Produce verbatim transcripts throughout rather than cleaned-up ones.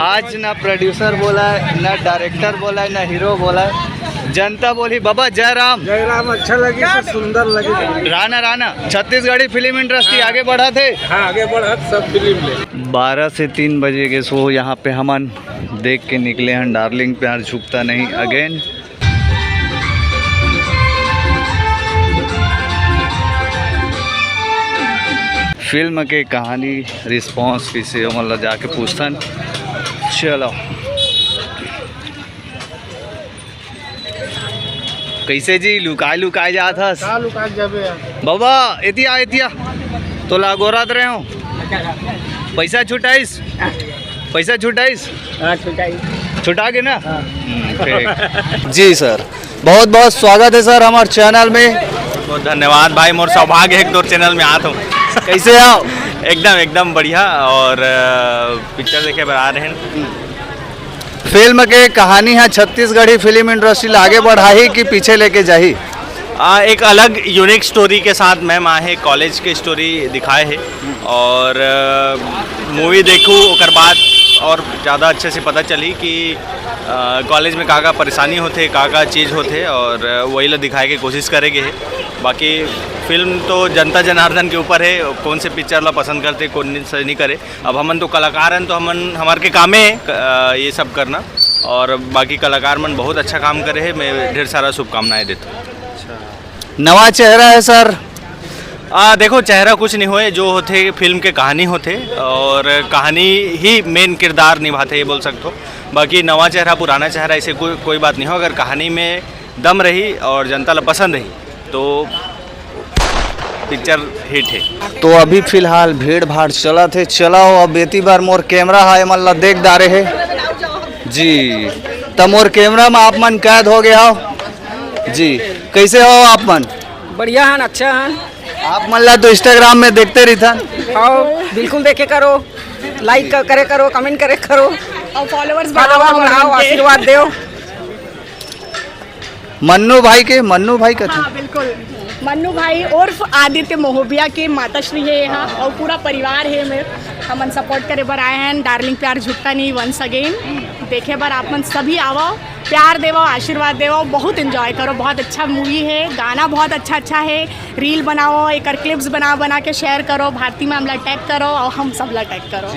आज ना प्रोड्यूसर बोला है, ना डायरेक्टर बोला है, ना हीरो बोला है, जनता बोली, "बाबा जय राम।" जय राम। अच्छा लगी, सब सुंदर लगी। राना, राना, छत्तीसगढ़ी फिल्म इंडस्ट्री आगे बढ़त हे। हाँ, आगे बढ़त, सब फिल्म ले। बारह से तीन बजे के शो यहाँ पे हमन देख के निकले हैं, डार्लिंग प्यार झुकता नहीं अगेन। फिल्म के कहानी, रिस्पॉन्स कइसे, ओमन ला जाके पूछथन। चलो, कइसे जी, लुकाए लुकाए जात हस? का लुकाए जाबे यार? बाबा, एतिया, एतिया, तोला अगोरत रहे हो। पैसा छुटाइस? पैसा छुटाइस? हाँ, छुटाई। छुटा के ना? हाँ। हम्म, ठीक। जी सर, बहुत बहुत स्वागत है सर हमारे चैनल में। बहुत धन्यवाद भाई, मोर सौभाग्य है कि तोर चैनल में आत हूँ। कैसे हो? एकदम, एकदम बढ़िया। और, अ, पिक्चर देखे बर आ रहे हैं। फिल्म के कहानी है छत्तीसगढ़ी फिल्म इंडस्ट्री ला आगे बढ़ाही कि पीछे लेके जाही? आ, एक अलग यूनिक स्टोरी के साथ मैम आए हैं, कॉलेज के स्टोरी दिखाए हैं। और, अ, मूवी देखूँ, ओकर बाद और ज़्यादा अच्छे से पता चली कि, अ, कॉलेज में का का परेशानी होथे, का का चीज़ होथे, और, अ, वही ला दिखाए के कोशिश करे गे हे। बाकी फिल्म तो जनता जनार्दन के ऊपर है, कौन से पिक्चर ला पसंद करते, कौन से नहीं करे। अब हमन तो कलाकार हन, तो हमन, हमर के कामे, अ, ये सब करना। और बाकी कलाकार मन बहुत अच्छा काम करे हे, मैं ढेर सारा शुभकामनाएं देता हूँ। नवा चेहरा है सर। आ, देखो, चेहरा कुछ नहीं होए, जो होथे फिल्म के कहानी होथे, और कहानी ही मेन किरदार निभाथे, ये बोल सकते हो। बाकी नवा चेहरा, पुराना चेहरा, ऐसे कोई, कोई बात नहीं हो। अगर कहानी में दम रही और जनता ला पसंद रही, तो पिक्चर हिट है। तो अभी फिलहाल भीड़ भाड़ चलत हे। चलाओ, अब एती बार मोर कैमरा हा एमन ला देख डारे हे जी। त मोर कैमरा में आप मन कैद हो गए हो जी। कैसे हो आप मन? बढ़िया हन, अच्छा हन। आप मन ला तो इंस्टाग्राम में देखते रहिथन। हाँ, बिल्कुल देखे करो, लाइक क-, करे करो, कमेंट करे करो। और फॉलोअर्स फॉलोअर बढ़ाओ, बढ़ाओ, हमन के। आशीर्वाद देव। मन्नू भाई के, मन्नू भाई कथे। हाँ, बिल्कुल। मन्नू भाई उर्फ आदित्य महोबिया के माताश्री है यहाँ, और पूरा परिवार है मेरे। हमन सपोर्ट करे बर आए हैं, डार्लिंग प्यार झुकता नहीं, वंस अगेन। देखे बर आप मन सभी आवो, प्यार देवो, आशीर्वाद देवो, बहुत एंजॉय करो। बहुत अच्छा मूवी है, गाना बहुत अच्छा अच्छा है। रील बनाओ, एकर क्लिप्स बना बना के शेयर करो, भारती मैम ला टैग करो और हम सब ला टैग करो।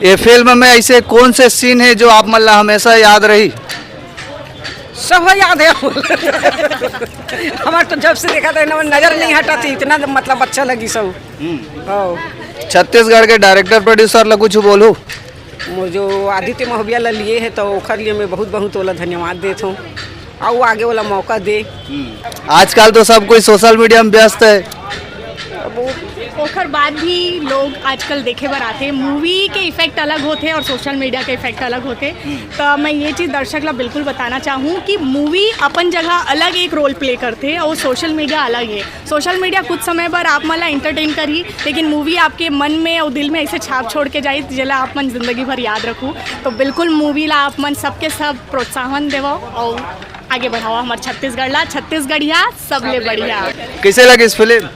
ये फिल्म में ऐसे कौन से सीन है जो आप मन ला हमेशा याद रही? सब याद है। हमार तो जब से देखा था ना, नजर नहीं हटा थी, इतना मतलब अच्छा लगी सब। हाँ। छत्तीसगढ़ के डायरेक्टर प्रोड्यूसर ला कुछ बोलू? वो जो आदित्य महोबिया ला लिए है, तो ओखर लिए मैं बहुत बहुत ओला धन्यवाद देत हूँ। और वो आगे वाला मौका दे। आजकल तो सब कोई सोशल मीडिया में व्यस्त है। अब वो ओखर बाद भी लोग आजकल देखे बर आथे। मूवी के इफेक्ट अलग होथे और सोशल मीडिया के इफेक्ट अलग होथे। तो मैं ये चीज़ दर्शक ला बिल्कुल बताना चाहूँ कि मूवी अपन जगह अलग एक रोल प्ले करथे और सोशल मीडिया अलग है। सोशल मीडिया कुछ समय बर आप मन ला एंटरटेन करही, लेकिन मूवी आपके मन में और दिल में ऐसे छाप छोड़ के जाही, जेला आप मन जिंदगी भर याद रखू। तो बिल्कुल मूवी ला आप मन सबके सब प्रोत्साहन देवो और आगे बढ़ाओ हमार छत्तीसगढ़ ला। छत्तीसगढ़िया सबले बढ़िया। कैसे लगिस फिल्म?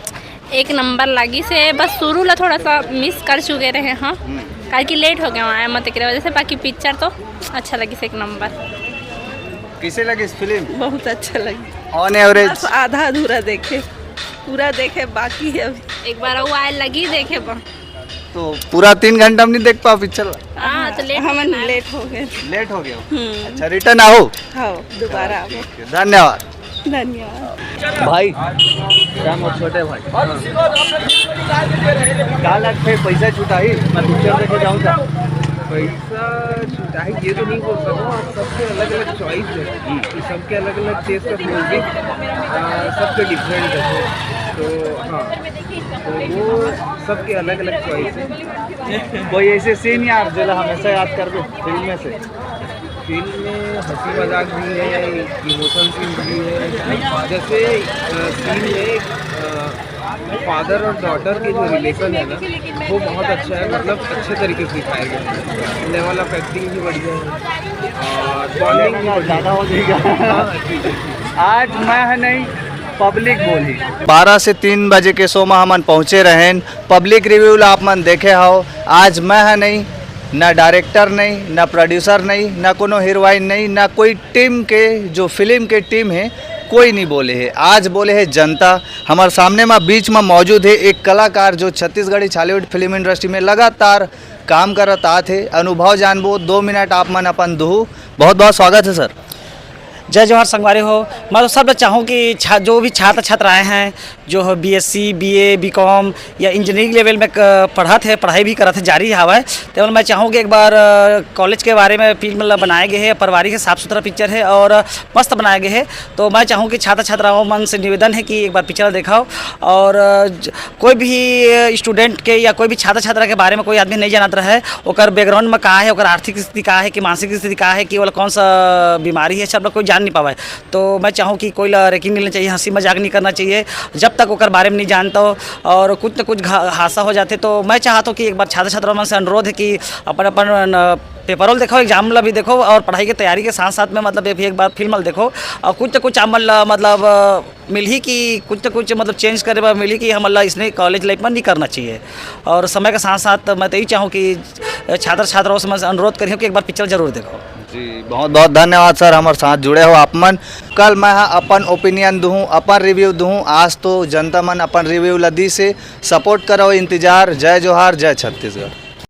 एक नंबर लगी से, बस शुरू ला थोड़ा सा मिस कर चुके रहे, हाँ, काहे कि लेट हो गया आए म, तेकरे वजह से। बाकी पिक्चर तो अच्छा लगिस, एक नंबर। कैसे लगिस फिल्म? बहुत अच्छा लगी। On average? बस आधा अधूरा देखे, पूरा देखे बाकी है अभी। एक बार और आए लगी देखे बा। तो पूरा तीन घंटा में नहीं देख पाओ पिक्चर? हाँ, तो लेट हमन लेट हो गए। लेट हो गया। हम्म। अच्छा, रिटर्न आओ। हाँ, दोबारा आओ। ठीक है, धन्यवाद। धन्यवाद। भाई, क्या मोर छोटे भाई? का लगथे, पैसा छुटाही? मैं पिक्चर देखे जाऊँ क्या? पैसा छुटाही ये तो नहीं बोल सकता, सबके अलग-अलग चॉइस है। कि सबके अलग-अलग टेस्ट ऑफ म्यूजिक, अ, सबके डिफरेंट है। तो हाँ, तो वो सबके अलग-अलग चॉइस है। कोई ऐसे सीन यार, जेला हमेशा याद करबे फिल्म में से? फिल्म में हंसी मजाक भी है, इमोशनल सीन भी है। जैसे, अ, सीन है, अ, फादर और डॉटर के जो रिलेशन है ना, वो बहुत अच्छा है, मतलब अच्छे तरीके से दिखाया गया है। लेवल ऑफ एक्टिंग भी बढ़िया है और बॉन्डिंग भी बढ़िया है। ज़्यादा हो जाएगा। हाँ, ठीक है, ठीक है। आज मैं ह नहीं, पब्लिक बोली। बारह से तीन बजे के शो में हमन पहुँचे रहेन। पब्लिक रिव्यू ला आप मन देखे हो। आज मैं ह नहीं, ना डायरेक्टर नहीं, ना प्रोड्यूसर नहीं, ना कोनो हीरोइन नहीं, ना कोई टीम के, जो फिल्म के टीम है, कोई नहीं बोले है। आज बोले है जनता। हमारे सामने में, बीच में मौजूद है एक कलाकार, जो छत्तीसगढ़ी छॉलीवुड फिल्म इंडस्ट्री में लगातार काम करत आत है। अनुभव जानबो, दो मिनट आप मन अपन दुहू। बहुत बहुत स्वागत है सर। जय जोहार संगवारी हो। मैं तो सब लोग चाहूँ कि छा-, जो भी छात्र छात्राएं हैं, जो हो बीएससी, बीए, बीकॉम या इंजीनियरिंग लेवल में क-, पढ़त है, पढ़ाई भी करत है, जारी हवय, तेमन मैं चाहूँ कि एक बार, अ, कॉलेज के बारे में फिल्म ला बनाए गए है, पारिवारिक है, साफ सुथरा पिक्चर है और मस्त बनाए गए है। तो मैं चाहूँ कि छात्र छात्राओं मन से निवेदन है कि एक बार पिक्चर देखाओ और, अ, ज-, कोई भी स्टूडेंट के या कोई भी छात्र छात्रा के बारे में कोई आदमी नहीं जानत रहे, ओकर बैकग्राउंड में का है, ओकर आर्थिक स्थिति का है, कि मानसिक स्थिति का है, कि ओला कौन सा बीमारी है, सब लोग कोई जान नहीं पावे। तो मैं चाहूँ कि कोई ला रैंकिंग नहीं लेना चाहिए, हंसी मजाक नहीं करना चाहिए, जब तक ओकर बारे में नहीं जानता हो और कुछ न कुछ घा-, हादसा हो जाते। तो मैं चाहता हूँ कि एक बार छात्र छात्रा मन से अनुरोध है कि अपन अपन न, पेपरों देखो, एग्जाम ला भी देखो और पढ़ाई के तैयारी के साथ साथ में, मतलब, ये भी एक बार फिल्म ला देखो और कुछ न कुछ आप मन ला, मतलब, मिलही कि कुछ न कुछ, मतलब, चेंज करे बर मिलही कि हमन ला इसने कॉलेज लाइफ में नहीं करना चाहिए। और समय के साथ साथ मैं तो यही चाहूँ कि छात्र छात्राओं से मैं अनुरोध करियो कि एक बार पिक्चर जरूर देखो। जी, बहुत बहुत धन्यवाद सर, हमारे साथ जुड़े हो आप मन। कल मैं ह अपन ओपिनियन दूहूँ, अपन रिव्यू दूहूँ। आज तो जनता मन अपन रिव्यू ला दी से। सपोर्ट करो, इंतजार। जय जोहार, जय छत्तीसगढ़।